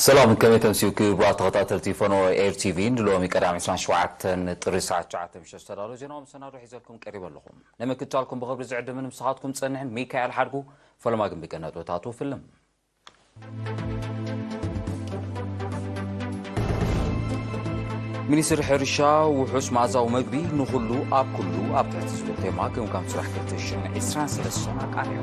ሰላም፣ ከመይ ተምስዩ ክቡራት ተኸታተልቲ ፈነወ ኤር ቲቪ? ንሎሚ ቀዳም ዕስራን ሸውዓተን ጥሪ ሰዓት ትሽዓተ ምሸት ዝተዳለወ ዜናዊ መሰናዶ ሒዘልኩም ቀሪበ ኣለኹ። ንምክትታልኩም ብኽብሪ ዝዕድምን ምሳኻትኩም ጸንሕን ሚካኤል ሓድጉ። ፈለማ ግን ብቀ ነጥብታቱ ፍልም። ሚኒስትሪ ሕርሻ ውሑስ መኣዛዊ መግቢ ንኹሉ ኣብ ኩሉ ኣብ ትሕቲ ዝብል ቴማ ገምጋም ስራሕ ክልተ ሽሕን ዕስራን ሰለስተን ኣቃኒዑ።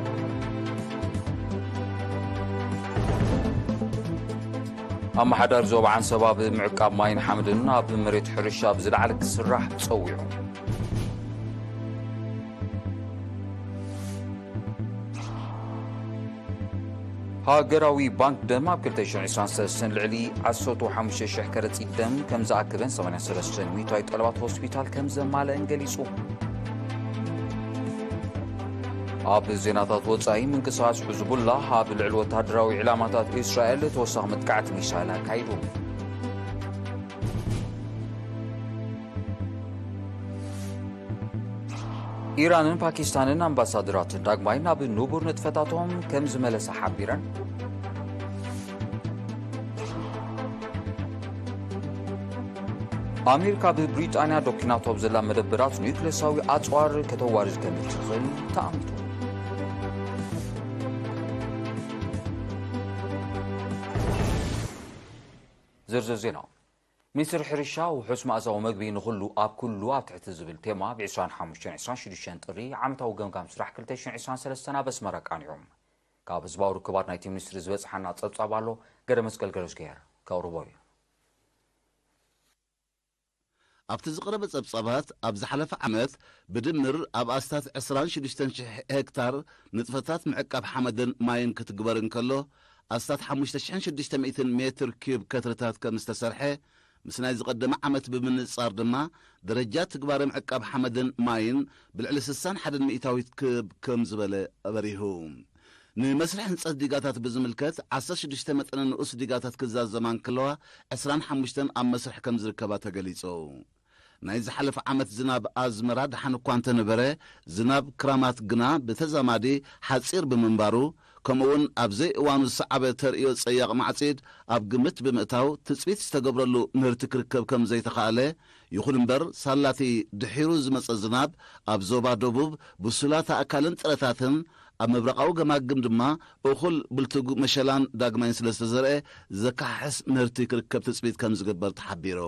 ኣመሓዳሪ ዞባ ዓንሰባ ብምዕቃብ ማይን ሓመድን ኣብ መሬት ሕርሻ ብዝለዓለ ክስራሕ ጸዊዑ። ሃገራዊ ባንክ ደም ኣብ ክልተ ሽሕን ዕስራን ሰለስተን ልዕሊ ዓሰርተ ሓሙሽተ ሽሕ ከረጺት ደም ከም ዝኣከበን ሰማንያ ሰለስተ ሚእታዊት ጠለባት ሆስፒታል ከም ዘማልአን ገሊጹ። ኣብ ዜናታት ወጻኢ፣ ምንቅስቓስ ሕዝቡላህ ኣብ ልዕሊ ወተሃደራዊ ዕላማታት እስራኤል ተወሳኺ መጥቃዕቲ ሚሳይል ኣካይዱ። ኢራንን ፓኪስታንን ኣምባሳደራተን ዳግማይ ናብ ንቡር ንጥፈታቶም ከም ዝመለሳ ሓቢረን። ኣሜሪካ ብብሪጣንያ ዶኪናቶ ኣብ ዘላ መደበራት ኒውክለሳዊ ኣጽዋር ከተዋርድ ከም እትኽእል ተኣሚቱ። ዝርዝር ዜና። ሚኒስትሪ ሕርሻ ውሑስ መኣዛዊ መግቢ ንኹሉ ኣብ ኩሉ ኣብ ትሕቲ ዝብል ቴማ ብ ዕስራን ሓሙሽተን ዕስራን ሽዱሽተን ጥሪ ዓመታዊ ገምጋም ስራሕ ክልተ ሽሕን ዕስራን ሰለስተን ኣብ ኣስመራ ኣቃኒዑ። ካብ ህዝባዊ ርክባት ናይቲ ሚኒስትሪ ዝበጽሓና ጸብጻብ ኣሎ፣ ገደ መስቀል ገረዝግሄር ከቕርቦ እዩ። ኣብቲ ዝቐረበ ጸብጻባት፣ ኣብ ዝሓለፈ ዓመት ብድምር ኣብ ኣስታት ዕስራን ሽዱሽተን ሽሕ ሄክታር ንጥፈታት ምዕቃብ ሓመድን ማይን ክትግበር እንከሎ፣ ኣስታት ሓሙሽተ ሽሕን ሽዱሽተ ሚእትን ሜትር ኪዩብ ከትርታት ከም ዝተሰርሐ፣ ምስ ናይ ዝቐደመ ዓመት ብምንጻር ድማ፣ ደረጃ ትግባረ ምዕቃብ ሓመድን ማይን ብልዕሊ ስሳን ሓደን ሚእታዊት ክብ ከም ዝበለ ኣበሪሁ። ንመስርሕ ህንጸት ዲጋታት ብዝምልከት፣ ዓሰርተ ሽዱሽተ መጠነ ንኡስ ዲጋታት ክዛዘማ እንከለዋ፣ ዕስራን ሓሙሽተን ኣብ መስርሕ ከም ዝርከባ ተገሊጹ። ናይ ዝሓለፈ ዓመት ዝናብ ኣዝመራ ደሓን እኳ እንተነበረ፣ ዝናብ ክራማት ግና ብተዛማዲ ሓጺር ብምንባሩ፣ ከምኡ'ውን ኣብ ዘይእዋኑ ዝሰዓበ ተርእዮ ጸያቕ ማዕጺድ ኣብ ግምት ብምእታው፣ ትጽቢት ዝተገብረሉ ምህርቲ ክርከብ ከም ዘይተኻእለ፣ ይኹን እምበር፣ ሳላቲ ድሒሩ ዝመጸ ዝናብ ኣብ ዞባ ደቡብ ብሱላት ኣእካልን ጥረታትን፣ ኣብ ምብራቓዊ ገማግም ድማ እኹል ብልቱግ መሸላን ዳግማይን ስለ ዝተዘርአ፣ ዘከሓሕስ ምህርቲ ክርከብ ትጽቢት ከም ዝግበር ተሓቢሩ።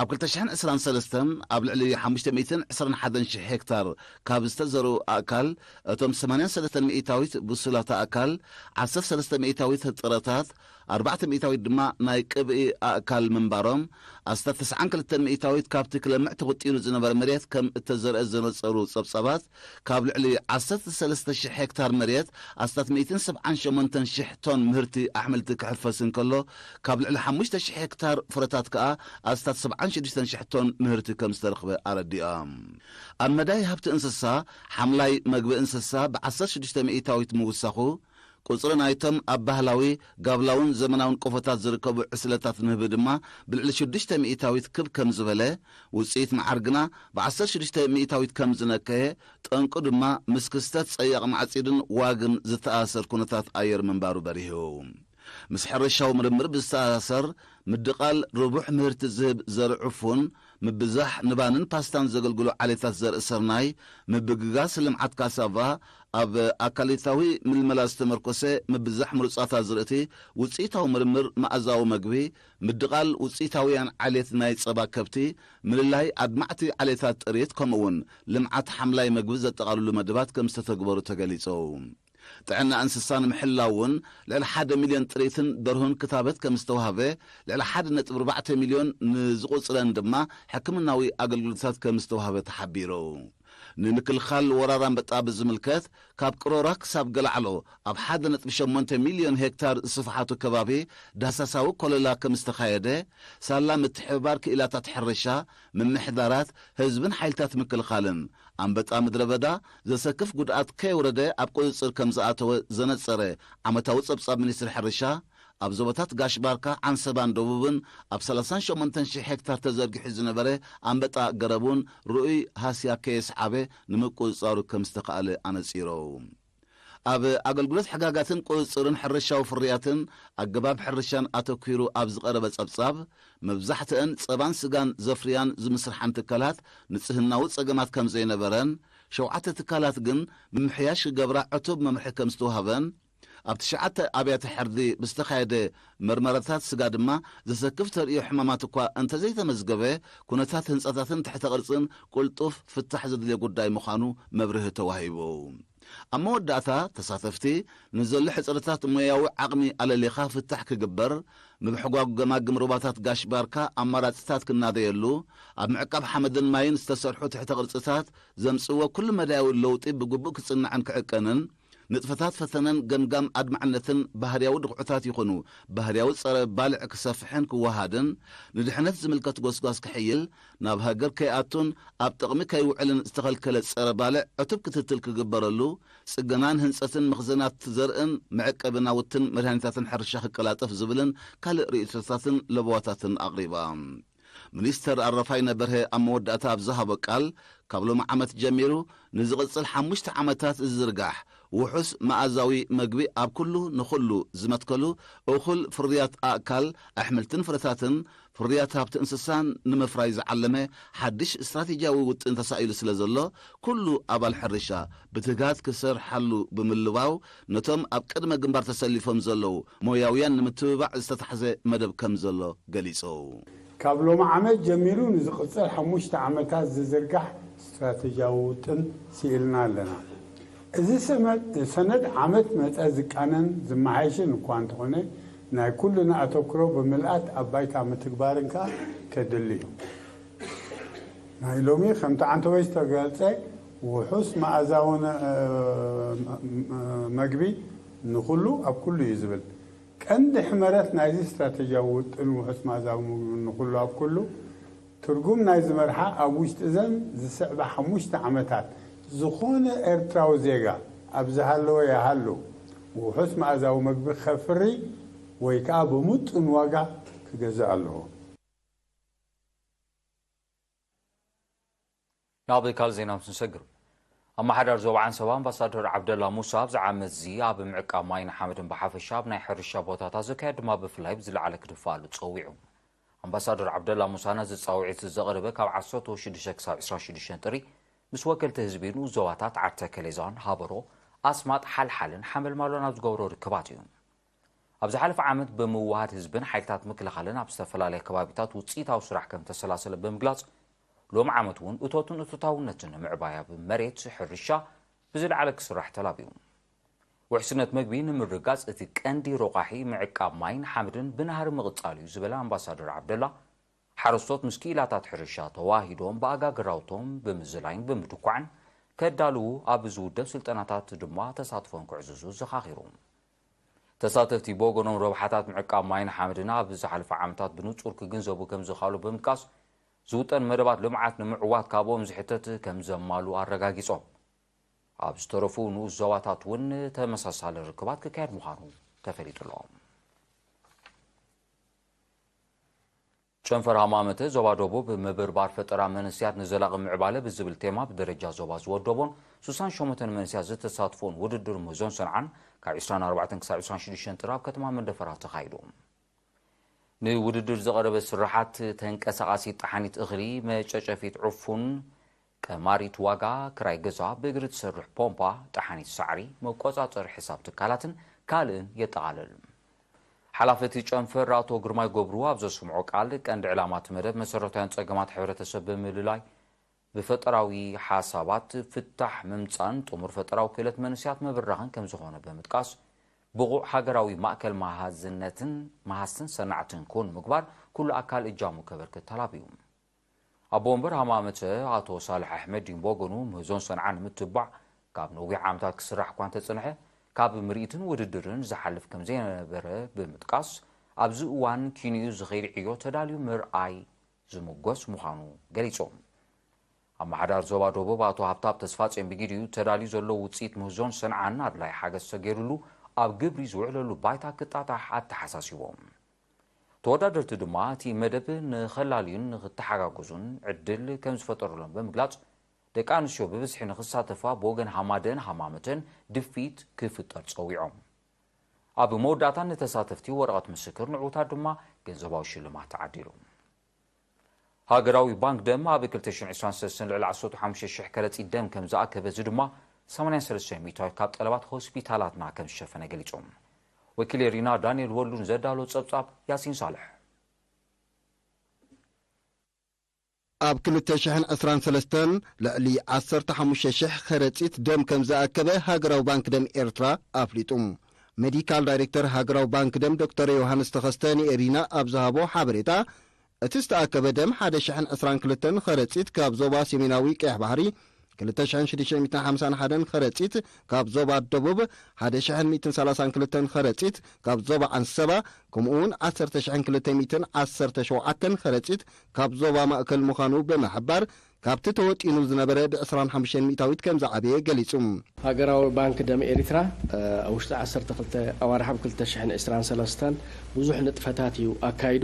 ኣብ ክልተ ሽሕን ዕስራን ሰለስተን ኣብ ልዕሊ ሓሙሽተ ሚእትን ዕስራን ሓደን ሽሕ ሄክታር ካብ ዝተዘርኡ ኣእካል፣ እቶም ሰማንያን ሰለስተን ሚእታዊት ብሱላት ኣእካል፣ ዓሰርተ ሰለስተ ሚእታዊት ጥረታት፣ ኣርባዕተ ሚእታዊት ድማ ናይ ቅብኢ ኣእካል ምንባሮም፣ ኣስታት ተስዓን ክልተን ሚእታዊት ካብቲ ክለምዕ ተወጢኑ ዝነበረ መሬት ከም እተዘርአ ዘነጸሩ ጸብጻባት፣ ካብ ልዕሊ ዓሰርተ ሰለስተ ሽሕ ሄክታር መሬት ኣስታት ሚእትን ሰብዓን ሸሞንተን ሽሕ ቶን ምህርቲ ኣሕምልቲ ክሕፈስ እንከሎ፣ ካብ ልዕሊ ሓሙሽተ ሽሕ ሄክታር ፍረታት ከኣ ኣስታት ሰብዓን ሽዱሽተን ሽሕ ቶን ምህርቲ ከም ዝተረኽበ ኣረዲኦም። ኣብ መዳይ ሃብቲ እንስሳ፣ ሓምላይ መግቢ እንስሳ ብዓሰርተ ሽዱሽተ ሚእታዊት ምውሳኹ፣ ቁጽሪ ናይቶም ኣብ ባህላዊ፣ ጋብላውን ዘመናውን ቆፎታት ዝርከቡ ዕስለታት ንህቢ ድማ ብልዕሊ ሽዱሽተ ሚእታዊት ክብ ከም ዝበለ፣ ውጽኢት መዓር ግና ብዓሰርተ ሽዱሽተ ሚእታዊት ከም ዝነከየ፣ ጠንቁ ድማ ምስ ክስተት ጸያቕ ማዕጺድን ዋግን ዝተኣሳሰር ኩነታት ኣየር ምንባሩ በሪሁ። ምስ ሕርሻዊ ምርምር ብዝተኣሳሰር፣ ምድቓል ርቡሕ ምህርቲ ዝህብ ዘርኢ ዑፉን፣ ምብዛሕ ንባንን ፓስታን ዘገልግሉ ዓሌታት ዘርኢ ስርናይ፣ ምብግጋስ ልምዓት ካሳቫ፣ ኣብ ኣካሊታዊ ምልመላ ዝተመርኮሰ ምብዛሕ ምሩጻት ኣዝርእቲ፣ ውጽኢታዊ ምርምር መኣዛዊ መግቢ፣ ምድቓል ውጽኢታውያን ዓሌት ናይ ጸባ ከብቲ፣ ምልላይ ኣድማዕቲ ዓሌታት ጥሪት፣ ከምኡ'ውን ልምዓት ሓምላይ መግቢ ዘጠቓልሉ መደባት ከም ዝተተግበሩ ተገሊጹ። ጥዕና እንስሳ ንምሕላው እውን ልዕሊ ሓደ ሚልዮን ጥሪትን ደርሁን ክታበት ከም ዝተዋህበ፣ ልዕሊ ሓደ ነጥቢ ኣርባዕተ ሚልዮን ንዝቑጽረን ድማ ሕክምናዊ ኣገልግሎታት ከም ዝተዋህበ ተሓቢሩ። ንምክልኻል ወራር ኣንበጣ ብዝምልከት፣ ካብ ቅሮራ ክሳብ ገላዕሎ ኣብ ሓደ ነጥቢ ሸሞንተ ሚልዮን ሄክታር ዝስፍሓቱ ከባቢ ዳህሳሳዊ ኮለላ ከም ዝተኻየደ፣ ሳላ ምትሕብባር ክኢላታት ሕርሻ፣ ምምሕዳራት፣ ህዝብን ሓይልታት ምክልኻልን፣ ኣንበጣ ምድረ በዳ ዘሰክፍ ጉድኣት ከየውረደ ኣብ ቁጽጽር ከም ዝኣተወ ዘነጸረ ዓመታዊ ጸብጻብ ሚኒስትሪ ሕርሻ፣ ኣብ ዞባታት ጋሽ ባርካ፣ ዓንሰባን ደቡብን ኣብ ሰላሳን ሸሞንተን ሽሕ ሄክታር ተዘርጊሑ ዝነበረ ኣንበጣ ገረብ እውን ርኡይ ሃስያ ከየስዓበ ንምቁጽጻሩ ከም ዝተኻእለ ኣነጺሩ። ኣብ ኣገልግሎት ሕጋጋትን ቁጽጽርን ሕርሻዊ ፍርያትን ኣገባብ ሕርሻን ኣተኲሩ ኣብ ዝቐረበ ጸብጻብ፣ መብዛሕትአን ጸባን ስጋን ዘፍርያን ዝምስርሓን ትካላት ንጽህናዊ ጸገማት ከም ዘይነበረን፣ ሸውዓተ ትካላት ግን ምምሕያሽ ክገብራ ዕቱብ መምርሒ ከም ዝተዋህበን፣ ኣብ ትሽዓተ ኣብያተ ሕርዲ ብዝተኻየደ መርመራታት ስጋ ድማ ዘሰክፍ ተርእዮ ሕማማት እኳ እንተዘይተመዝገበ፣ ኩነታት ህንጻታትን ትሕተ ቅርጽን ቅልጡፍ ፍታሕ ዘድልዮ ጉዳይ ምዃኑ መብርሂ ተዋሂቡ። ኣብ መወዳእታ፣ ተሳተፍቲ ንዘሎ ሕጽረታት ሞያዊ ዓቕሚ ኣለሊኻ ፍታሕ ክግበር፣ ምብሕጓግ ገማግም ሩባታት ጋሽ ባርካ ኣማራጺታት ክናደየሉ፣ ኣብ ምዕቃብ ሓመድን ማይን ዝተሰርሑ ትሕተ ቅርጽታት ዘምጽእዎ ኩሉ መዳያዊ ለውጢ ብግቡእ ክጽናዕን ክዕቀንን፣ ንጥፈታት ፈተነን ገምጋም ኣድማዕነትን ባህርያዊ ድኹዕታት ይኹኑ ባህርያዊ ጸረ ባልዕ ክሰፍሕን ክወሃድን፣ ንድሕነት ዝምልከት ጎስጓስ ክሕይል፣ ናብ ሃገር ከይኣቱን ኣብ ጥቕሚ ከይውዕልን ዝተኸልከለ ጸረ ባልዕ ዕቱብ ክትትል ክግበረሉ፣ ጽገናን ህንጸትን መኽዘናት ዘርእን መዕቀቢ ናውትን መድሃኒታትን ሕርሻ ክቀላጠፍ ዝብልን ካልእ ርእይቶታትን ለበዋታትን ኣቕሪባ። ሚኒስተር ኣረፋይነ በርሀ ኣብ መወዳእታ ኣብ ዝሃቦ ቃል፣ ካብ ሎሚ ዓመት ጀሚሩ ንዝቕጽል ሓሙሽተ ዓመታት ዝዝርጋሕ ውሑስ መኣዛዊ መግቢ ኣብ ኩሉ ንኹሉ ዝመትከሉ እኹል ፍርያት ኣእካል ኣሕምልትን ፍረታትን ፍርያት ሃብቲ እንስሳን ንምፍራይ ዝዓለመ ሓድሽ ስትራቴጂያዊ ውጥን ተሳኢሉ ስለ ዘሎ፣ ኩሉ ኣባል ሕርሻ ብትግሃት ክሰርሓሉ ብምልባው፣ ነቶም ኣብ ቅድመ ግንባር ተሰሊፎም ዘለዉ ሞያውያን ንምትብባዕ ዝተታሕዘ መደብ ከም ዘሎ ገሊጹ። ካብ ሎሚ ዓመት ጀሚሩ ንዝቕጽል ሓሙሽተ ዓመታት ዝዝርጋሕ ስትራቴጂያዊ ውጥን ስኢልና ኣለና። እዚ ሰመድ፣ ሰነድ ዓመት መጸ ዝቃነን ዝመሓየሽን እኳ እንተኾነ፣ ናይ ኩልና ኣተኩሮ ብምልኣት ኣብ ባይታ ምትግባርን ከኣ ከድሊ እዩ። ናይ ሎሚ ከምቲ ዓንተወይ ዝተገልጸ ውሑስ መኣዛውን፣ እ፣ መግቢ ንኹሉ ኣብ ኩሉ እዩ ዝብል። ቀንዲ ሕመረት ናይዚ ስትራቴጂያዊ ውጥን ውሑስ መኣዛዊ ምግቢ ንኹሉ ኣብ ኩሉ ትርጉም ናይዚ መርሓ ኣብ ውሽጢ እዘን ዝስዕባ ሓሙሽተ ዓመታት ዝኾነ ኤርትራዊ ዜጋ ኣብ ዝሃለወ ይሃሉ ውሑስ መኣዛዊ መግቢ ከፍሪ ወይ ከኣ ብምጡን ዋጋ ክገዝእ ኣለዎ። ናብ ካልእ ዜና ምስ ንሰግር፣ ኣመሓዳሪ ዞባ ዓንሰባ ኣምባሳደር ዓብደላ ሙሳ ኣብዚ ዓመት እዚ ኣብ ምዕቃብ ማይን ሓመድን ብሓፈሻ ኣብ ናይ ሕርሻ ቦታታት ዝካየድ ድማ ብፍላይ ብዝለዓለ ክድፋኣሉ ጸዊዑ። ኣምባሳደር ዓብደላ ሙሳ ነዚ ጻውዒት ዘቕረበ ካብ ዓሰርተ ሽዱሽተ ክሳብ ዕስራን ሽዱሽተን ጥሪ ምስ ወከልቲ ህዝቢ ንኡስ ዞባታት ዓርተ ከሌዛን ሃበሮ፣ ኣስማጥ ሓልሓልን ሓመልማሎን ኣብ ዝገብሮ ርክባት እዩ። ኣብ ዝሓለፈ ዓመት ብምውሃድ ህዝብን ሓይልታት ምክልኻልን ኣብ ዝተፈላለያ ከባቢታት ውፅኢታዊ ስራሕ ከም ተሰላሰለ ብምግላፅ፣ ሎሚ ዓመት እውን እቶትን እቶታውነትን ንምዕባይ ኣብ መሬት ሕርሻ ብዝለዓለ ክስራሕ ተላብዩ። ውሕስነት መግቢ ንምርግጋፅ እቲ ቀንዲ ረቋሒ ምዕቃብ ማይን ሓመድን ብናህሪ ምቕፃል እዩ ዝበለ ኣምባሳደር ዓብደላ፣ ሓረስቶት ምስ ክኢላታት ሕርሻ ተዋሂዶም ብኣጋግራውቶም ብምዝላይን ብምድኳዕን ከዳልዉ ኣብ ዝውደብ ስልጠናታት ድማ ተሳትፎም ክዕዝዙ ዘኻኺሩ። ተሳተፍቲ ብወገኖም ረብሓታት ምዕቃብ ማይን ሓመድን ኣብ ዝሓለፈ ዓመታት ብንጹር ክግንዘቡ ከም ዝኸኣሉ ብምጥቃስ፣ ዝውጠን መደባት ልምዓት ንምዕዋት ካብኦም ዝሕተት ከም ዘማሉ ኣረጋጊጾም። ኣብ ዝተረፉ ንኡስ ዞባታት እውን ተመሳሳሊ ርክባት ክካየድ ምዃኑ ተፈሊጡ ኣሎ። ጨንፈር ሃማመተ ዞባ ደቡብ ምብርባር ፈጠራ መንእሰያት ንዘላቒ ምዕባለ ብዝብል ቴማ ብደረጃ ዞባ ዝወደቦን ሱሳን ሸሞንተን መንእሰያት ዝተሳትፎን ውድድር ምህዞን ሰንዓን ካብ ዕስራን ኣርባዕተን ክሳብ ዕስራን ሽዱሽተን ጥሪ ኣብ ከተማ መንደፈራ ተኻይዱ። ንውድድር ዝቐረበ ስርሓት ተንቀሳቓሲት ጠሓኒት እኽሊ፣ መጨጨፊት ዕፉን፣ ቀማሪት ዋጋ፣ ክራይ ገዛ፣ ብእግሪ ትሰርሕ ፖምፓ፣ ጠሓኒት ሳዕሪ፣ መቆጻጸሪ ሕሳብ ትካላትን ካልእን የጠቓልል። ሓላፊ እቲ ጨንፈር ኣቶ ግርማይ ገብሩ ኣብ ዘስምዖ ቃል፣ ቀንዲ ዕላማ እቲ መደብ መሰረታውያን ጸገማት ሕብረተሰብ ብምልላይ፣ ብፈጠራዊ ሓሳባት ፍታሕ ምምጻእን ጥሙር ፈጠራዊ ክእለት መንእሰያት ምብራኽን ከምዝኾነ ብምጥቃስ፣ ብቑዕ ሃገራዊ ማእከል መሃዝነትን መሃዝትን ሰናዕትን ክውን ንምግባር ኩሉ ኣካል እጃሙ ከበርክት ተላብዩ። ኣቦ ወንበር ሃማመተ ኣቶ ሳልሕ ኣሕመዲን ብወገኑ ምህዞን ሰንዓ ንምትብባዕ ካብ ነዊሕ ዓመታት ክስራሕ እኳ እንተጸንሐ፣ ካብ ምርኢትን ውድድርን ዝሓልፍ ከም ዘይነበረ ብምጥቃስ፣ ኣብዚ እዋን ኪንኡ ዝኸይድ ዕዮ ተዳልዩ ምርኣይ ዝምጎስ ምዃኑ ገሊጾም። ኣመሓዳሪ ዞባ ደቡብ ኣቶ ሃብታብ ተስፋጽዮን ብጊዲኡ ተዳልዩ ዘሎ ውጽኢት ምህዞን ሰንዓን ኣድላይ ሓገዝ ተገይሩሉ ኣብ ግብሪ ዝውዕለሉ ባይታ ክጣጣሕ ኣተሓሳሲቦም። ተወዳደርቲ ድማ እቲ መደብ ንኸላልዩን ንኽተሓጋገዙን ዕድል ከም ዝፈጠረሎም ብምግላጽ፣ ደቂ ኣንስትዮ ብብዝሒ ንኽሳተፋ ብወገን ሃማደን ሃማመተን ድፊት ክፍጠር ጸዊዖም። ኣብ መወዳእታ ንተሳተፍቲ ወረቐት ምስክር ንዕውታት ድማ ገንዘባዊ ሽልማት ተዓዲሉ። ሃገራዊ ባንክ ደም ኣብ ክልተ ሽሕን ዕስራን ሰለስተን ልዕሊ ዓሰርተ ሓሙሽተ ሽሕ ከረጺት ደም ከም ዝኣከበ፣ እዚ ድማ ሰማንያን ሰለስተን ሚእታዊት ካብ ጠለባት ሆስፒታላትና ከም ዝሸፈነ ገሊጹ። ወኪል ሪና ዳንኤል ወሉን ዘዳሎ ጸብጻብ ያሲን ሳልሕ። ኣብ ክልተ ሽሕን ዕስራን ሰለስተን ልዕሊ ዓሰርተ ሓሙሽተ ሽሕ ከረጺት ደም ከም ዝኣከበ ሃገራዊ ባንክ ደም ኤርትራ ኣፍሊጡ። ሜዲካል ዳይሬክተር ሃገራዊ ባንክ ደም ዶክተር ዮሃንስ ተኸስተ ንኤሪና ኣብ ዝሃቦ ሓበሬታ፣ እቲ ዝተኣከበ ደም ሓደ ሽሕን ዕስራን ክልተን ከረጺት ካብ ዞባ ሰሜናዊ ቀይሕ ባሕሪ፣ ክልተ ሽሕን ሽዱሽተ ሚእትን ሓምሳን ሓደን ከረጺት ካብ ዞባ ደቡብ፣ ሓደ ሽሕን ሚእትን ሰላሳን ክልተን ከረጺት ካብ ዞባ ዓንሰባ፣ ከምኡ እውን ዓሰርተ ሽሕን ክልተ ሚእትን ዓሰርተ ሸውዓተን ከረጺት ካብ ዞባ ማእከል ምዃኑ ብምሕባር፣ ካብቲ ተወጢኑ ዝነበረ ብዕስራን ሓሙሽተን ሚእታዊት ከም ዝዓበየ ገሊጹ። ሃገራዊ ባንክ ደም ኤሪትራ፣ እ፣ ኣብ ውሽጢ ዓሰርተ ክልተ ኣዋርሕ ኣብ ክልተ ሽሕን ዕስራን ሰለስተን ብዙሕ ንጥፈታት እዩ ኣካይዱ።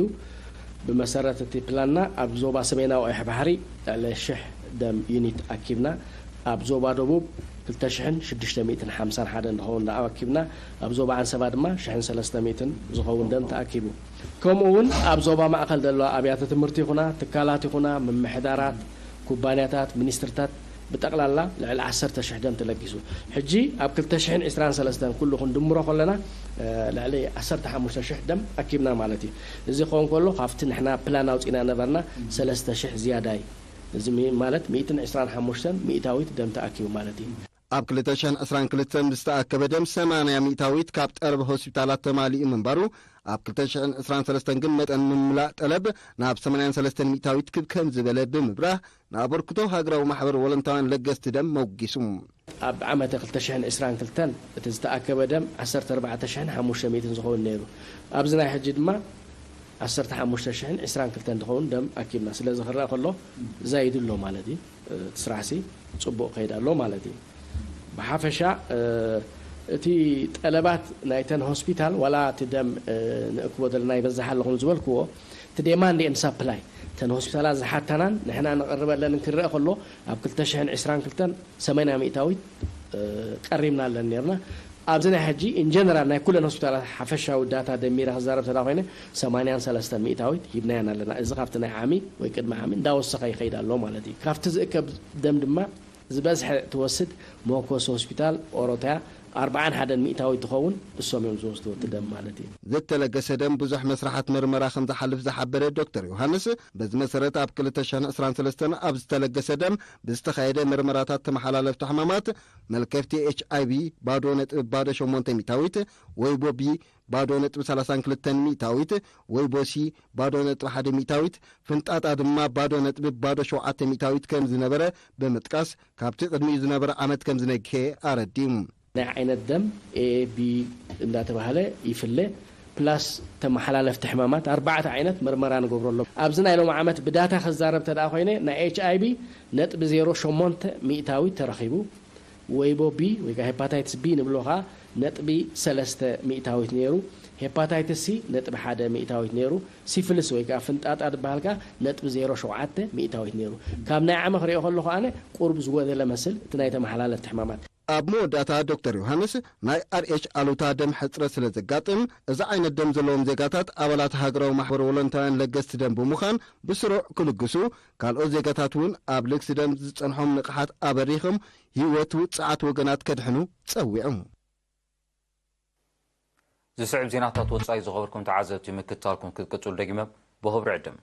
ብመሰረት እቲ ፕላንና ኣብ ዞባ ሰሜናዊ ቀይሕ ባሕሪ ልዕሊ ሽሕ ደም ዩኒት ኣኪብና፣ ኣብ ዞባ ደቡብ ክልተ ሽሕን ሽዱሽተ ሚእትን ሓምሳን ሓደን ዝኸውን ደኣ ኣኪብና፣ ኣብ ዞባ ዓንሰባ ድማ ሽሕን ሰለስተ ሚእትን ዝኸውን ደም ተኣኪቡ። ከምኡ እውን ኣብ ዞባ ማእከል ዘለዋ ኣብያተ ትምህርቲ ይኹና፣ ትካላት ይኹና፣ ምምሕዳራት፣ ኩባንያታት፣ ሚኒስትርታት ብጠቕላላ ልዕሊ ዓሰርተ ሽሕ ደም ተለጊሱ። ሕጂ ኣብ ክልተ ሽሕን ዕስራን ሰለስተን ኩሉ ክንድምሮ ከለና፣ እ፣ ልዕሊ ዓሰርተ ሓሙሽተ ሽሕ ደም ኣኪብና ማለት እዩ። እዚ ክኸውን ከሎ ካብቲ ንሕና ፕላን ኣውጺና ነበርና ሰለስተ ሽሕ ዝያዳ እዩ። እዚ ሚ-፣ ማለት ሚእትን ዕስራን ሓሙሽተን ሚእታዊት ደም ተኣኪቡ ማለት እዩ። ኣብ ክልተ ሽሕን ዕስራን ክልተን ብዝተኣከበ ደም ሰማንያ ሚእታዊት ካብ ጠለብ ሆስፒታላት ተማሊኡ ምንባሩ፣ ኣብ ክልተ ሽሕን ዕስራን ሰለስተን ግን መጠን ምምላእ ጠለብ ናብ ሰማንያን ሰለስተን ሚእታዊት ክብ ከም ዝበለ ብምብራህ፣ ንኣበርክቶ ሃገራዊ ማሕበር ወለንታውያን ለገስቲ ደም መጒሱ። ኣብ ዓመተ ክልተ ሽሕን ዕስራን ክልተን እቲ ዝተኣከበ ደም ዓሰርተ ኣርባዕተ ሽሕን ሓሙሽተ ሚእትን ዝኸውን ነይሩ። ኣብዚ ናይ ሕጂ ድማ ዓሰርተ ሓሙሽተ ሽሕን ዕስራን ክልተን ዝኸውን ደም ኣኪብና። ስለዚ ክረአ ከሎ ዛይዱ ኣሎ ማለት እዩ። እቲ ስራሕሲ ጽቡቕ ከይድ ኣሎ ማለት እዩ። ብሓፈሻ፣ እ፣ እቲ ጠለባት ናይተን ሆስፒታል ዋላ እቲ ደም፣ እ፣ ንእክቦ ዘለና ይበዝሕ ኣሎ ክም ዝበልክዎ፣ እቲ ዴማንድ ኤንድ ሳፕላይ እተን ሆስፒታላት ዝሓታናን ንሕና ንቕርበለንን ክረአ ከሎ ኣብ ክልተ ሽሕን ዕስራን ክልተን ሰማንያ ሚእታዊት፣ እ፣ ቀሪብና ኣለን ነርና። ኣብዚ ናይ ሕጂ ኢንጀነራል ናይ ኩለን ሆስፒታላት ሓፈሻዊ ዳታ ደሚረ ክዛረብ ተዳ ኮይነ ሰማንያን ሰለስተን ሚእታዊት ሂብናያን ኣለና። እዚ ካብቲ ናይ ዓሚ ወይ ቅድሚ ዓሚ እንዳወሰኸ ይኸይድ ኣሎ ማለት እዩ። ካብቲ ዝእከብ ደም ድማ ዝበዝሐ ትወስድ መኮስ ሆስፒታል ኦሮታ፣ ኣርባዓን ሓደን ሚእታዊት ትኸውን እሶም እዮም ዝወስድዎ እቲ ደም ማለት እዩ። ዝተለገሰ ደም ብዙሕ መስርሓት ምርመራ ከም ዝሓልፍ ዝሓበረ ዶክተር ዮሃንስ፣ በዚ መሰረት ኣብ ክልተ ሽሕን ዕስራን ሰለስተን ኣብ ዝተለገሰ ደም ብዝተኻየደ ምርመራታት ተመሓላለፍቲ ሕማማት፣ መልከፍቲ ኤች ኣይ ቪ ባዶ ነጥቢ ባዶ ሸሞንተ ሚእታዊት፣ ወይቦ ቢ ባዶ ነጥቢ ሰላሳን ክልተን ሚእታዊት፣ ወይቦ ሲ ባዶ ነጥቢ ሓደ ሚእታዊት፣ ፍንጣጣ ድማ ባዶ ነጥቢ ባዶ ሸውዓተ ሚእታዊት ከም ዝነበረ ብምጥቃስ፣ ካብቲ ቅድሚኡ ዝነበረ ዓመት ከም ዝነግሄ ኣረዲኡ። ናይ ዓይነት ደም ኤ ቢ እንዳተባህለ ይፍለ፣ ፕላስ ተመሓላለፍቲ ሕማማት ኣርባዕተ ዓይነት ምርመራ ንገብረሎም። ኣብዚ ናይ ሎም ዓመት ብዳታ ክዛረብ ተደኣ ኮይነ፣ ናይ ኤች ኣይ ቪ ነጥቢ ዜሮ ሸሞንተ ሚእታዊት ተረኺቡ። ወይቦ ቢ ወይ ከዓ ሄፓታይትስ ቢ ንብሎ ከዓ ነጥቢ ሰለስተ ሚእታዊት ነይሩ። ሄፓታይትስ ሲ ነጥቢ ሓደ ሚእታዊት ነይሩ። ሲፍልስ ወይ ከዓ ፍንጣጣ ዝበሃል ከዓ ነጥቢ ዜሮ ሸውዓተ ሚእታዊት ነይሩ። ካብ ናይ ዓመ ክሪኦ ከለኹ ኣነ ቁሩብ ዝጎደለ መስል እቲ ናይ ተመሓላለፍቲ ሕማማት። ኣብ መወዳእታ ዶክተር ዮሃንስ፣ ናይ ኣር ኤች ኣሉታ ደም ሕጽረት ስለ ዘጋጥም፣ እዚ ዓይነት ደም ዘለዎም ዜጋታት ኣባላት ሃገራዊ ማሕበር ወለንታውያን ለገስቲ ደም ብምዃን ብስሩዕ ክልግሱ፣ ካልኦት ዜጋታት እውን ኣብ ልግሲ ደም ዝጸንሖም ንቕሓት ኣበሪኾም ህይወት ውጽዓት ወገናት ከድሕኑ ጸዊዑ። ዝስዕብ ዜናታት ወጻኢ ዝኸበርኩም ተዓዘብቲ ምክትታልኩም ክትቅጽሉ ደጊመ ብኽብሪ ዕድም።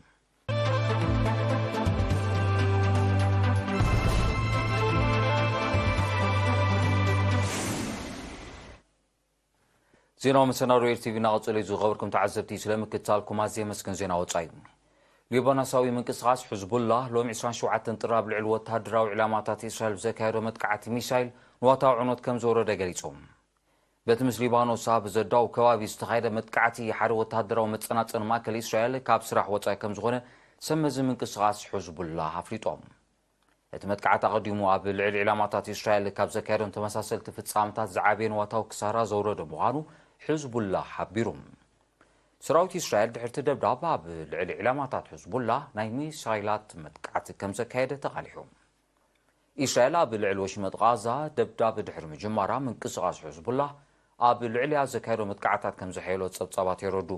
ዜናዊ መሰናዶ ኤር ቲ ቪ እናቐጸለ እዩ። ዝኸበርኩም ተዓዘብቲ፣ ስለ ምክትታልኩም ኣዝየ የመስግን። ዜና ወጻኢ። ሊባኖሳዊ ምንቅስቓስ ሕዝቡላህ ሎሚ ዕስራን ሸውዓተን ጥሪ ኣብ ልዕሊ ወተሃደራዊ ዕላማታት እስራኤል ብዘካየዶ መጥቃዕቲ ሚሳይል ንዋታዊ ዕንወት ከም ዘውረደ ገሊጹ። በቲ ምስ ሊባኖስ ኣብ ዘዳው ከባቢ ዝተኻየደ መጥቃዕቲ፣ ሓደ ወተሃደራዊ መጸናጸኒ ማእከል እስራኤል ካብ ስራሕ ወጻኢ ከም ዝኾነ ሰብ መዚ ምንቅስቓስ ሕዝቡላህ ኣፍሊጦም። እቲ መጥቃዕቲ ኣቐዲሙ ኣብ ልዕሊ ዕላማታት እስራኤል ካብ ዘካየዶም ተመሳሰልቲ ፍጻመታት ዝዓበየ ንዋታዊ ክሳራ ዘውረደ ምዃኑ ሕዝቡላህ ሓቢሩ። ሰራዊት እስራኤል ድሕርቲ ደብዳብ ኣብ ልዕሊ ዕላማታት ሕዝቡላህ ናይ ሚሳይላት መጥቃዕቲ ከም ዘካየደ ተቓሊሑ። ኢስራኤል ኣብ ልዕሊ ወሽመጥ ቓዛ ደብዳብ ድሕሪ ምጅማራ፣ ምንቅስቓስ ሕዝቡላህ ኣብ ልዕሊያ ዘካየዶ መጥቃዕታት ከም ዘሐየሎ ጸብጻባት የረዱ።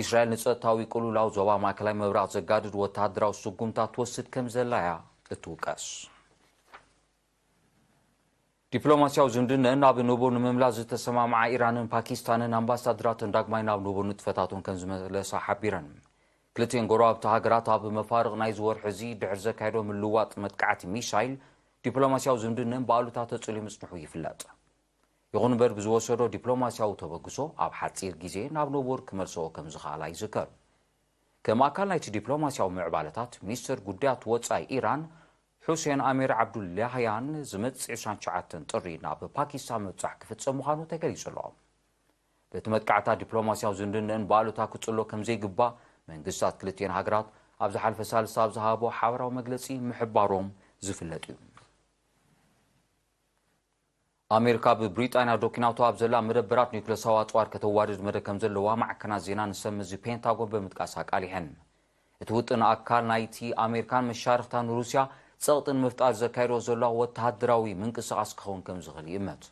ኢስራኤል ንጸጥታዊ ቅልውላው ዞባ ማእከላይ ምብራቕ ዘጋድድ ወተሃደራዊ ስጉምታ ትወስድ ከም ዘላ እያ እትውቀስ። ዲፕሎማስያዊ ዝምድነን ኣብ ንቡር ንምምላስ ዝተሰማምዓ ኢራንን ፓኪስታንን ኣምባሳደራተን ዳግማይ ናብ ንቡር ንጥፈታቶም ከም ዝመለሳ ሓቢረን። ክልቲኤን ጎረባብቲ ሃገራት ኣብ መፋርቕ ናይዚ ወርሒ እዚ ድሕሪ ዘካየዶ ምልውዋጥ መጥቃዕቲ ሚሳይል፣ ዲፕሎማስያዊ ዝምድነን ብኣሉታ ተጽልዩ ምጽንሑ ይፍለጥ። ይኹን እምበር፣ ብዝወሰዶ ዲፕሎማስያዊ ተበግሶ ኣብ ሓጺር ግዜ ናብ ንቡር ክመልሰኦ ከም ዝኸኣላ ይዝከር። ከም ኣካል ናይቲ ዲፕሎማስያዊ ምዕባለታት፣ ሚኒስትር ጉዳያት ወጻኢ ኢራን ሑሴን ኣሚር ዓብዱላህያን ዝመጽእ ዕስራን ትሽዓተን ጥሪ ናብ ፓኪስታን ምብጻሕ ክፍጸም ምዃኑ ተገሊጹ ኣሎ። በቲ መጥቃዕታ ዲፕሎማስያዊ ዝምድነን ብኣሉታ ክጽሎ ከም ዘይግባእ መንግስታት ክልቲኤን ሃገራት ኣብ ዝሓለፈ ሳልስቲ ኣብ ዝሃቦ ሓበራዊ መግለጺ ምሕባሮም ዝፍለጥ እዩ። ኣሜሪካ ብብሪጣንያ ዶኪናቶ ኣብ ዘላ መደበራት ኒውክለሳዊ ኣጽዋር ከተዋድድ መደብ ከም ዘለዋ ማዕከናት ዜና ንሰምዚ ፔንታጎን ብምጥቃስ ኣቃሊሐን። እቲ ውጥን ኣካል ናይቲ ኣሜሪካን መሻርኽታን ንሩስያ ጸቕጢ ንምፍጣር ዘካየዶ ዘሎ ወተሃደራዊ ምንቅስቓስ ክኸውን ከም ዝኽእል ይእመት።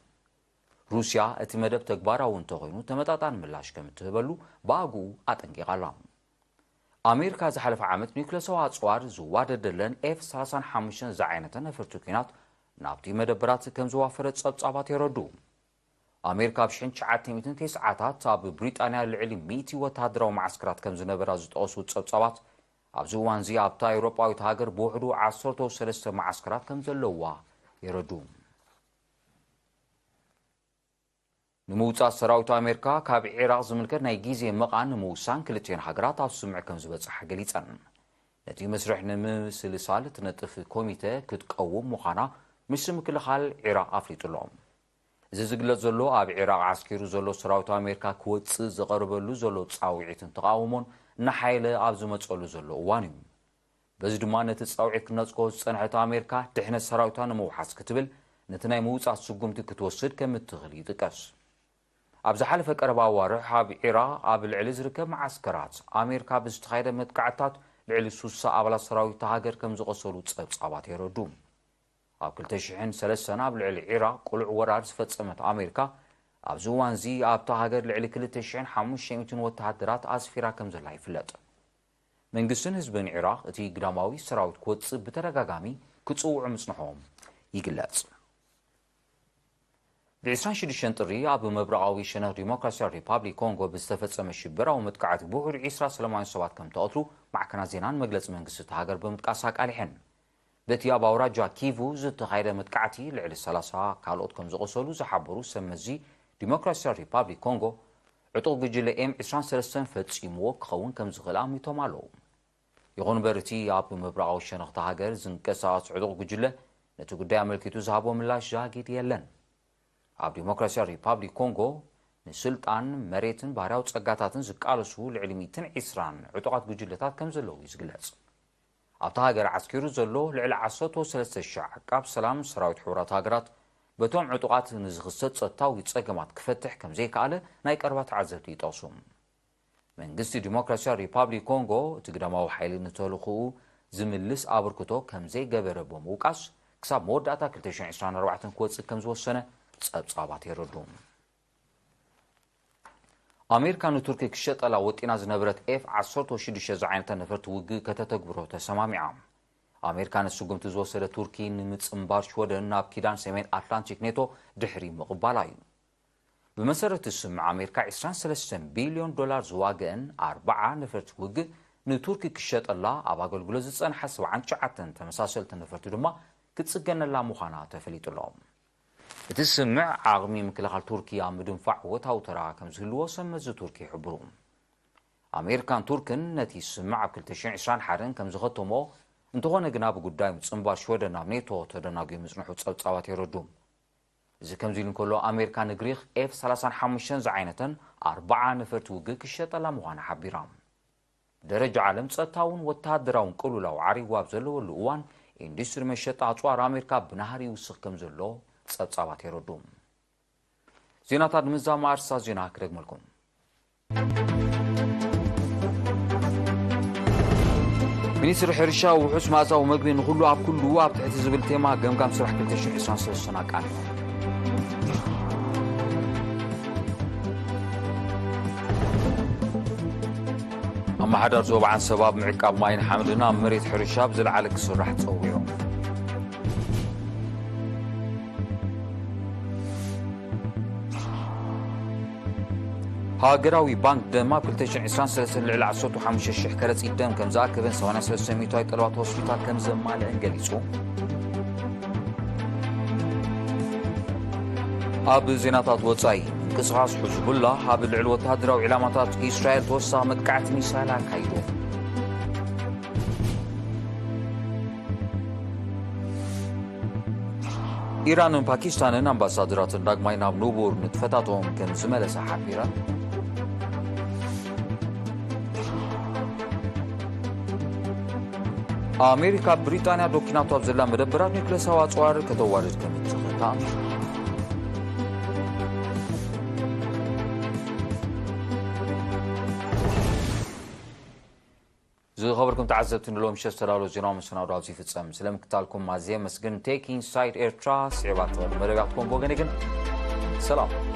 ሩስያ እቲ መደብ ተግባራዊ እንተኾይኑ ተመጣጣኒ ምላሽ ከም እትህበሉ ብኣግኡ ኣጠንቂቓ ኣላ። ኣሜሪካ ዝሓለፈ ዓመት ኒውክለሳዊ ኣጽዋር ዝዋደደለን ኤፍ ሰላሳን ሓሙሽተን ዝዓይነተ ነፈርቲ ኲናት ናብቲ መደበራት ከም ዘዋፈረት ጸብጻባት የረዱ። ኣሜሪካ ኣብ ሽሕን ትሽዓተ ሚእትን ተስዓታት ኣብ ብሪጣንያ ልዕሊ ሚእቲ ወተሃደራዊ መዓስከራት ከም ዝነበራ ዝጠቐሱ ጸብጻባት፣ ኣብዚ እዋን እዚ ኣብታ ኤውሮጳዊት ሃገር ብውሕዱ ዓሰርተ ሰለስተ መዓስከራት ከም ዘለዋ የረዱ። ንምውጻእ ሰራዊት ኣሜሪካ ካብ ዒራቕ ዝምልከት ናይ ግዜ መቓን ንምውሳን ክልቲኤን ሃገራት ኣብ ስምምዕ ከም ዝበጽሓ ገሊጸን። ነቲ መስርሕ ንምስልሳል እትነጥፍ ኮሚተ ክትቀውም ምዃና ሚኒስትሪ ምክልኻል ዒራቕ ኣፍሊጡ ኣሎ። እዚ ዝግለጽ ዘሎ ኣብ ዒራቕ ዓስኪሩ ዘሎ ሰራዊት ኣሜሪካ ክወጽእ ዝቐርበሉ ዘሎ ጻውዒትን ተቓውሞን እናሓየለ ኣብ ዝመጸሉ ዘሎ እዋን እዩ። በዚ ድማ ነቲ ጻውዒት ክትነጽጎ ዝጸንሐት ኣሜሪካ ድሕነት ሰራዊታ ንምውሓስ ክትብል ነቲ ናይ ምውጻእ ስጉምቲ ክትወስድ ከም እትኽእል ይጥቀስ። ኣብ ዝሓለፈ ቀረባ ኣዋርሕ ኣብ ዒራቕ ኣብ ልዕሊ ዝርከብ መዓስከራት ኣሜሪካ ብዝተኻየደ መጥቃዕታት ልዕሊ ሱሳ ኣባላት ሰራዊት እታ ሃገር ከም ዝቖሰሉ ጸብጻባት የረዱ። ኣብ ክልተ ሽሕን ሰለስተን ኣብ ልዕሊ ዒራቕ ቅሉዕ ወራር ዝፈጸመት ኣሜሪካ፣ ኣብዚ እዋን እዚ ኣብታ ሃገር ልዕሊ ክልተ ሽሕን ሓሙሽተ ሚእትን ወተሃደራት ኣስፊራ ከም ዘላ ይፍለጥ። መንግስትን ህዝብን ዒራቕ እቲ ግዳማዊ ሰራዊት ክወጽእ ብተደጋጋሚ ክጽውዑ ምጽንሖም ይግለጽ። ብ ዕስራን ሽዱሽተን ጥሪ ኣብ ምብራቓዊ ሸነኽ ዲሞክራሲያዊ ሪፓብሊክ ኮንጎ ብዝተፈጸመ ሽበራዊ መጥቃዕቲ ብውሕዱ ዕስራ ሰላማውያን ሰባት ከም ተቐትሉ ማዕከናት ዜናን መግለጺ መንግስቲ እታ ሃገር ብምጥቃስ ኣቃሊሐን። በቲ ኣብ ኣውራጃ ኪቩ ዝተኻየደ መጥቃዕቲ ልዕሊ ሰላሳ ካልኦት ከም ዝቖሰሉ ዝሓበሩ ሰብ መዚ ዲሞክራሲያዊ ሪፓብሊክ ኮንጎ፣ ዕጡቕ ጉጅለ ኤም ዕስራን ሰለስተን ፈጺምዎ ክኸውን ከም ዝኽእል ኣሚቶም ኣለዉ። ይኹን እምበር፣ እቲ ኣብ ምብራቓዊ ሸነኽ እታ ሃገር ዝንቀሳቐስ ዕጡቕ ጉጅለ ነቲ ጉዳይ ኣመልኪቱ ዝሃቦ ምላሽ ዛጊድ የለን። ኣብ ዲሞክራሲያዊ ሪፓብሊክ ኮንጎ ንስልጣን፣ መሬትን ባህርያዊ ጸጋታትን ዝቃለሱ ልዕሊ ሚእትን ዕስራን ዕጡቓት ጉጅለታት ከም ዘለዉ እዩ ዝግለጽ። ኣብታ ሃገር ዓስኪሩ ዘሎ ልዕሊ ዓሰርተ ሰለስተ ሽሕ ዓቃብ ሰላም ሰራዊት ሕቡራት ሃገራት በቶም ዕጡቓት ንዝኽሰት ጸጥታዊ ጸገማት ክፈትሕ ከም ዘይከኣለ ናይ ቀረባ ተዓዘብቲ ይጠቕሱ። መንግስቲ ዲሞክራሲያዊ ሪፓብሊክ ኮንጎ እቲ ግዳማዊ ሓይሊ ንተልእኾኡ ዝምልስ ኣበርክቶ ከም ዘይገበረ ብምውቃስ፣ ክሳብ መወዳእታ ክልተ ሽሕን ዕስራን ኣርባዕተን ክወጽእ ከም ዝወሰነ ጸብጻባት የረዱ። ኣሜሪካ ንቱርኪ ክሸጠላ ወጢና ዝነበረት ኤፍ ዓሰርተ ሽዱሽተ ዝዓይነታ ነፈርቲ ውግእ ከተተግብሮ ተሰማሚዓ። ኣሜሪካ ነቲ ስጉምቲ ዝወሰደ ቱርኪ ንምጽንባር ሽወደን ናብ ኪዳን ሰሜን ኣትላንቲክ ኔቶ ድሕሪ ምቕባላ እዩ። ብመሰረት እቲ ስምምዕ ኣሜሪካ ዕስራን ሰለስተን ቢልዮን ዶላር ዝዋግአን ኣርባዓ ነፈርቲ ውግእ ንቱርኪ ክሸጠላ፣ ኣብ ኣገልግሎት ዝጸንሓ ሰብዓን ትሽዓተን ተመሳሰልቲ ነፈርቲ ድማ ክትጽገነላ ምዃና ተፈሊጡ ኣሎ። እቲ ስምምዕ ዓቕሚ ምክልኻል ቱርኪ ኣብ ምድንፋዕ ወታዊ ተራ ከም ዝህልዎ ሰብ መዚ ቱርኪ ይሕብሩ። ኣሜሪካን ቱርክን ነቲ ስምምዕ ኣብ ክልተ ሽሕን ዕስራን ሓደን ከም ዝኸተሞ፣ እንተኾነ ግና ብጉዳይ ምጽንባር ሽወደን ናብ ኔቶ ተደናጉዩ ምጽንሑ ጸብጻባት የረዱ። እዚ ከምዚ ኢሉ እንከሎ፣ ኣሜሪካ ንግሪኽ ኤፍ ሰላሳን ሓሙሽተን ዝዓይነተን ኣርባዓ ነፈርቲ ውግእ ክሸጠላ ምዃና ሓቢራ። ደረጃ ዓለም ጸጥታውን ወተሃደራውን ቅልውላው ዓሪጉ ኣብ ዘለወሉ እዋን፣ ኢንዱስትሪ መሸጣ ኣጽዋር ኣሜሪካ ብናህሪ ይውስኽ ከም ዘሎ ጸብጻባት የረዱ። ዜናታት ምዛም ኣርስታት ዜና ክደግመልኩም። ሚኒስትሪ ሕርሻ ውሑስ መኣዛዊ መግቢ ንኹሉ ኣብ ኩሉ ኣብ ትሕቲ ዝብል ቴማ ገምጋም ስራሕ ክልተ ሽሕን ዕስራን ሰለስተን ኣቃኒዑ። ኣመሓዳር ዞባ ዓንሰባ ኣብ ምዕቃብ ማይን ሓመድን ኣብ መሬት ሕርሻ ብዝለዓለ ክስራሕ ጸዊዑ። ሃገራዊ ባንክ ደም ኣብ ክልተ ሽሕን ዕስራን ሰለስተን ልዕሊ ዓሰርተ ሓሙሽተ ሽሕ ከረጺት ደም ከም ዝኣከበን ሰማንያ ሰለስተ ሚእታዊ ጠለባት ሆስፒታል ከም ዘማልአን ገሊጹ። ኣብ ዜናታት ወጻኢ፣ ምንቅስቓስ ሕዝቡላ ኣብ ልዕሊ ወተሃደራዊ ዒላማታት እስራኤል ተወሳኺ መጥቃዕቲ ሚሳይል ኣካይዱ። ኢራንን ፓኪስታንን ኣምባሳደራትን ዳግማይ ናብ ኑቡር ንጥፈታቶም ከም ዝመለሳ ሓቢረን። ኣሜሪካ ብሪጣንያ ዶኪናቶ ኣብ ዘላ መደበራት ኒውክለሳዊ ኣጽዋር ከተዋርድ ከም እትኽእል ተኣሚኑ። ዝኸበርኩም ተዓዘብቲ፣ ንሎሚ ምሸት ዝተዳለወ ዜናዊ መሰናዶ ኣብዚ ይፍጸም። ስለ ምክታልኩም ኣዝየ የመስግን። ቴክ ኢንሳይድ ኤርትራ ስዒባ ትቐርብ መደብ እያ ክትኮን። ብወገነይ ግን ሰላም።